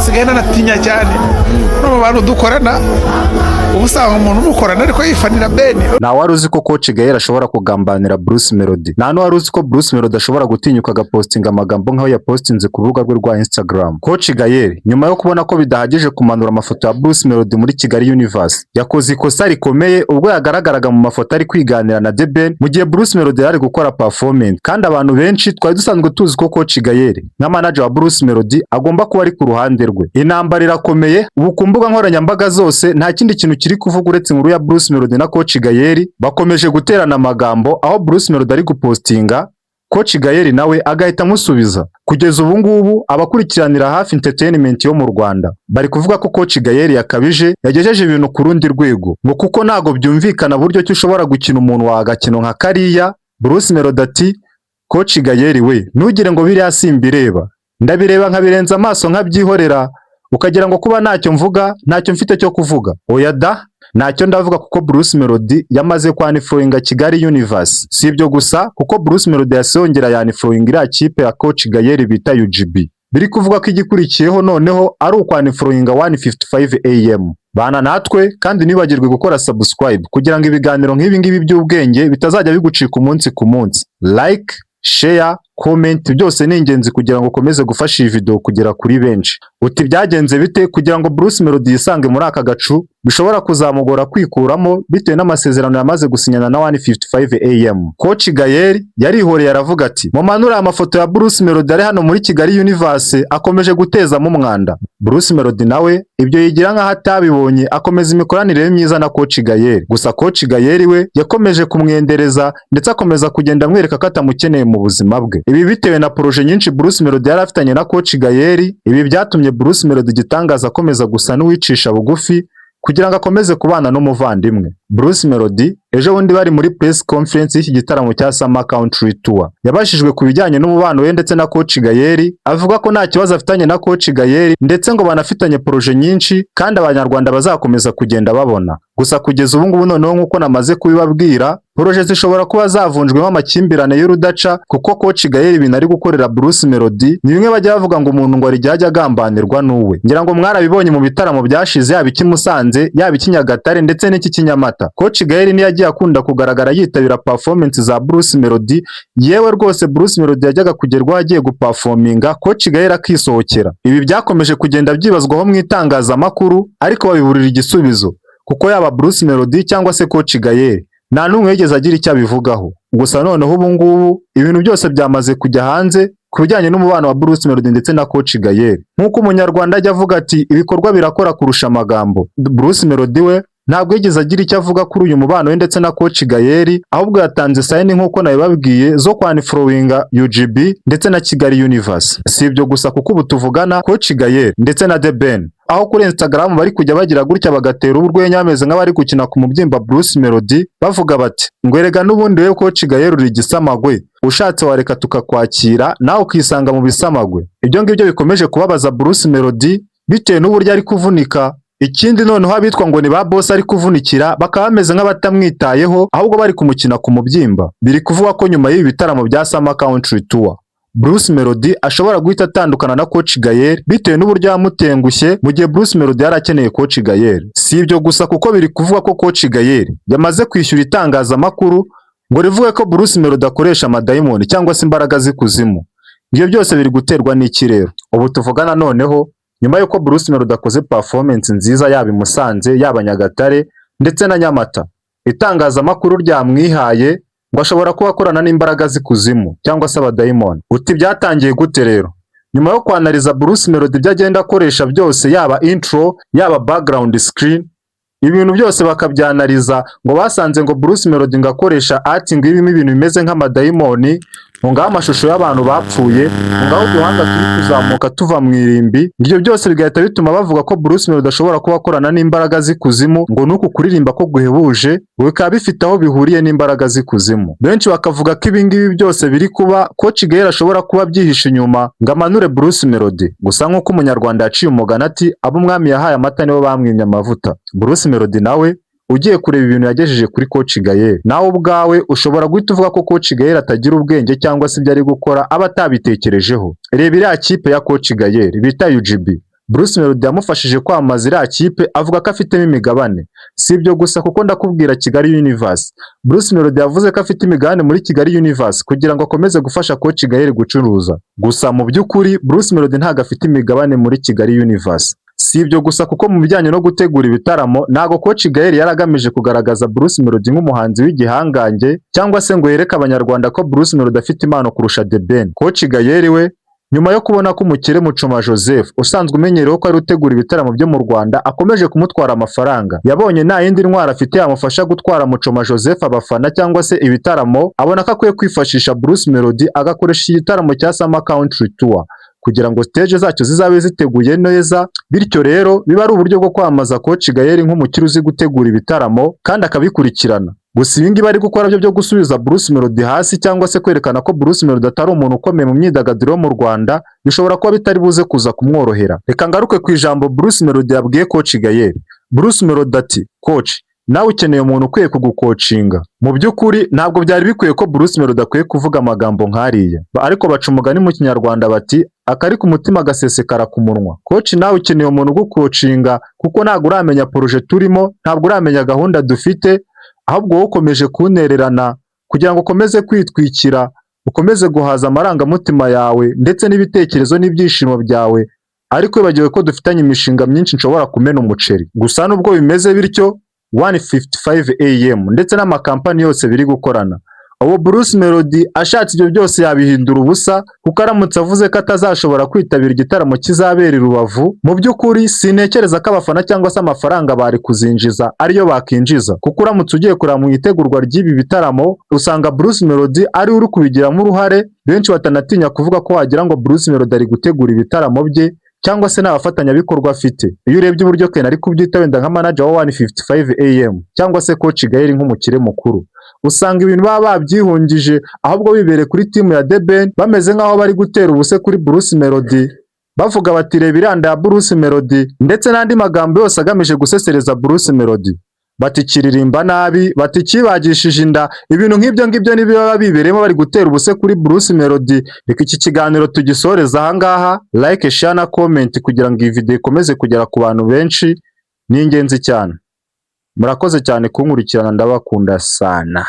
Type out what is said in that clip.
Nsigaye nanatinya cyane no mu bantu dukorana. Uba usanga umuntu umukorana ariko yifanira Ben. Nta wari uzi ko Coach Gael ashobora kugambanira Bruce Melody. Nta n'uwari uzi ko Bruce Melody ashobora gutinyuka agapostinga amagambo nk'ayo yapostinze ku rubuga rwe rwa Instagram. Coach Gael, nyuma yo kubona ko bidahagije kumanura amafoto ya Bruce Melody muri Kigali Universe, yakoze ikosa rikomeye ubwo yagaragaraga mu mafoto ari kwiganira na The Ben mu gihe Bruce Melody yari gukora performance. Kandi abantu benshi twari dusanzwe tuzi ko Coach Gael nka manager wa Bruce Melody agomba kuba ari ku ruhande rwe. Intambara irakomeye ubu ku mbuga nkoranyambaga zose, nta kindi kintu kiri kuvuga uretse inkuru ya Bruce Melody na Coach Gael. Bakomeje guterana amagambo, aho Bruce Melody ari gupostinga, Coach Gael nawe agahita amusubiza. Kugeza ubu ngubu, abakurikiranira hafi entertainment yo mu Rwanda bari kuvuga ko Coach Gael yakabije, yagejeje ibintu ku rundi rwego, ngo kuko ntago byumvikana buryo ki ushobora gukina umuntu wa agakino nka kariya. Bruce Melody ati: "Coach Gael we, ntugire ngo biriya simbireba, ndabireba nkabirenza amaso nkabyihorera, ukagira ngo kuba ntacyo mvuga ntacyo mfite cyo kuvuga. Oya da, ntacyo ndavuga." Kuko Bruce Melody yamaze kwunfollowinga Kigali Universe. Si ibyo gusa, kuko Bruce Melody yasongera yaunfollowinga iriya kipe ya Coach Gael bita UGB. Biri kuvuga ko igikurikiyeho noneho ari ukwunfollowinga 1:55 AM. Bana natwe kandi ntibagirwe gukora subscribe kugira ngo ibiganiro nk'ibi ngibi by'ubwenge bitazajya bigucika umunsi ku munsi. Like, share, comment byose ni ingenzi kugira ngo ukomeze gufasha iyi video kugera kuri benshi. Uti byagenze bite kugira ngo Bruce Melody yisange muri aka gacu bishobora kuzamugora kwikuramo bitewe n'amasezerano yamaze gusinyana na 1:55 AM? Coach Gael yarihoreye, aravuga ati: "Mumanure amafoto ya Bruce Melody ari hano muri Kigali Universe, akomeje gutezamo umwanda." Bruce Melody nawe ibyo yigira nkaho atabibonye, akomeza imikoranire ye myiza na Coach Gael. Gusa Coach Gael we yakomeje kumwendereza, ndetse akomeza kugenda amwereka ko atamukeneye mu buzima bwe. Ibi bitewe na projet nyinshi Bruce Melody yari afitanye na Coach Gael. Ibi byatumye Bruce Melody igitangaza akomeza gusa n'uwicisha bugufi kugira ngo akomeze kubana n'umuvandimwe. Bruce Melody ejo bundi bari muri press conference y'iki gitaramo cya Summer Country Tour, yabajijwe ku bijyanye n'umubano we ndetse na Coach Gael, avuga ko nta kibazo afitanye na Coach Gael, ndetse ngo banafitanye projet nyinshi kandi Abanyarwanda bazakomeza kugenda babona. Gusa kugeza ubu ngubu noneho, nk'uko namaze kubibabwira, projet zishobora kuba zavunjwemo amakimbirane y'urudaca, kuko Coach Gael ibintu ari gukorera Bruce Melody ni bimwe bajya bavuga ngo umuntu ngo arijya ajya agambanirwa n'uwe. Ngira ngo mwarabibonye mu bitaramo byashize, yaba icy'i Musanze, yaba icy'i Nyagatare ndetse n'iki Nyamata. Coach Gael niyo yagiye akunda kugaragara yitabira performance za Bruce Melody. Yewe rwose, Bruce Melody yajyaga kugerwaho agiye guperforminga, Coach Gael akisohokera. Ibi byakomeje kugenda byibazwaho mu itangazamakuru, ariko babiburira igisubizo, kuko yaba Bruce Melody cyangwa se Coach Gael nta n'umwe wigeze agira icyo abivugaho. Gusa noneho ubu ngubu ibintu byose byamaze kujya hanze ku bijyanye n'umubano wa Bruce Melody ndetse na Coach Gael. Nk'uko Umunyarwanda ajya avuga ati: "Ibikorwa birakora kurusha amagambo." Bruce Melody we ntabwo yigeze agira icyo avuga kuri uyu mubano we ndetse na Coach Gael, ahubwo yatanze sign nk'uko nabibabwiye zo kwunfollowinga UGB ndetse na Kigali Universe. Si ibyo gusa, kuko ubu tuvugana Coach Gael ndetse na The Ben, aho kuri Instagram bari kujya bagira gutya bagatera urwenya bameze nk'abari gukina ku mubyimba Bruce Melody, bavuga bati ngo: "Erega n'ubundi wewe Coach Gael uri igisamagwe, ushatse wareka tukakwakira nawe ukisanga mu bisamagwe." Ibyo ngibyo bikomeje kubabaza Bruce Melody bitewe n'uburyo ari kuvunika. Ikindi noneho, abitwa ngo ni ba boss ari kuvunikira bakaba bameze nk'abatamwitayeho, ahubwo bari kumukina ku mubyimba. Biri kuvuga ko nyuma y'ibi bitaramo bya Summer Country Tour, Bruce Melody ashobora guhita atandukana na Coach Gael bitewe n'uburyo yamutengushye mu gihe Bruce Melody yari akeneye Coach Gael. Si ibyo gusa, kuko biri kuvuga ko Coach Gael yamaze kwishyura itangazamakuru ngo rivuge ko Bruce Melody akoresha amadayimoni cyangwa se imbaraga z'ikuzimu. Ibyo byose biri guterwa n'iki rero? Ubu tuvugana noneho, nyuma y'uko Bruce Melody akoze performance nziza yaba i Musanze, yaba Nyagatare ndetse na Nyamata, itangazamakuru ryamwihaye ngo ashobora kuba akorana n'imbaraga z'ikuzimu cyangwa se abadayimoni. Uti byatangiye gute rero? Nyuma yo kwanariza Bruce Melody ibyo agenda akoresha byose, yaba intro, yaba background screen, ibintu byose bakabyanariza, ngo basanze ngo Bruce Melody ngo akoresha art ngo irimo ibintu bimeze nk'amadayimoni, ngo ngaho amashusho y'abantu bapfuye, ngo ngaho uduhanga turi kuzamuka tuva mu irimbi. Ibyo byose bigahita bituma bavuga ko Bruce Melody ashobora kuba akorana n'imbaraga z'ikuzimu, ngo nuku kuririmba ko guhebuje ngo bikaba bifite aho bihuriye n'imbaraga z'ikuzimu. Benshi bakavuga ko ibi ngibi byose biri kuba Coach Gael ashobora kuba abyihishe inyuma ngo amanure Bruce Melody. Gusa nk'uko Umunyarwanda yaciye umugani ati: "Abo umwami yahaye amata nibo bamwimye amavuta." Bruce Melody nawe ugiye kureba ibintu yagejeje kuri Coach Gael, nawe ubwawe ushobora guhita uvuga ko Coach Gael atagira ubwenge cyangwa se ibyo ari gukora aba atabitekerejeho. Reba iriya kipe ya Coach Gael bita UGB. Bruce Melody yamufashije kwamamaza iriya kipe, avuga ko afitemo imigabane. Si ibyo gusa, kuko ndakubwira Kigali Universe. Bruce Melody yavuze ko afite imigabane muri Kigali Universe kugira ngo akomeze gufasha Coach Gael gucuruza. Gusa mu by'ukuri Bruce Melody ntabwo afite imigabane muri Kigali Universe. Si ibyo gusa, kuko mu bijyanye no gutegura ibitaramo ntabwo Coach Gael yari agamije kugaragaza Bruce Melody nk'umuhanzi w'igihangange cyangwa se ngo yereke Abanyarwanda ko Bruce Melody afite impano kurusha The Ben. Coach Gael we, nyuma yo kubona ko umukire Muchoma Joseph usanzwe umenyereweho ko ari utegura ibitaramo byo mu Rwanda akomeje kumutwara amafaranga, yabonye nta yindi ntwaro afite yamufasha gutwara Muchoma Joseph abafana cyangwa se ibitaramo, abona ko akwiye kwifashisha Bruce Melody, agakoresha igitaramo cya Summer Country Tour kugira ngo stage zacyo zizabe ziteguye neza. Bityo rero biba ari uburyo bwo kwamamaza Coach Gael nk'umukire uzi gutegura ibitaramo kandi akabikurikirana. Gusa ibi ngibi ari gukora byo gusubiza Bruce Melody hasi cyangwa se kwerekana ko Bruce Melody atari umuntu ukomeye mu myidagaduro yo mu Rwanda, bishobora kuba bitari buze kuza kumworohera. Reka ngaruke ku ijambo Bruce Melody yabwiye Coach Gael. Bruce Melody ati: "Coach, nawe ukeneye umuntu ukwiye kugukocinga." Mu by'ukuri ntabwo byari bikwiye ko Bruce Melody akwiye kuvuga amagambo nk'ariya, ariko baca umugani mu Kinyarwanda bati: "Akari ku mutima gasesekara ku munwa." Coach, nawe ukeneye umuntu ugukocinga, kuko ntabwo uramenya projet turimo, ntabwo uramenya gahunda dufite, ahubwo wowe ukomeje kuntererana kugira ngo ukomeze kwitwikira, ukomeze guhaza amarangamutima yawe ndetse n'ibitekerezo n'ibyishimo byawe, ariko wibagiwe ko dufitanye imishinga myinshi nshobora kumena umuceri. Gusa nubwo bimeze bityo, 1:55 AM ndetse n'amakampani yose biri gukorana, ubu Bruce Melody ashatse ibyo byose yabihindura ubusa, kuko aramutse avuze ko atazashobora kwitabira igitaramo kizabera i Rubavu, mu by'ukuri sintekereza ko abafana cyangwa se amafaranga bari kuzinjiza ariyo bakinjiza, kuko uramutse ugiye kureba mu itegurwa ry'ibi bitaramo usanga Bruce Melody ari we uri kubigiramo uruhare. Benshi batanatinya kuvuga ko wagira ngo Bruce Melody ari gutegura ibitaramo bye cyangwa se n'abafatanyabikorwa afite. Iyo urebye uburyo Ken ari kubyita wenda nka manager wa 1:55 AM cyangwa se Coach Gael nk'umukire mukuru, usanga ibintu baba babyihungije, ahubwo bibereye kuri team ya The Ben, bameze nk'aho bari gutera ubuse kuri Bruce Melody, bavuga bati: "Reba iranda ya Bruce Melody", ndetse n'andi magambo yose agamije gusesereza Bruce Melody, bati kiririmba nabi, bati kibagishije inda, ibintu nk'ibyo ngibyo nibyo baba bibereyemo bari gutera ubuse kuri Bruce Melody. Reka iki kiganiro tugisoreze aha ngaha. Like, share na comment kugira ngo iyi video ikomeze kugera ku bantu benshi ni ingenzi cyane. Murakoze cyane kunkurikirana, ndabakunda sana.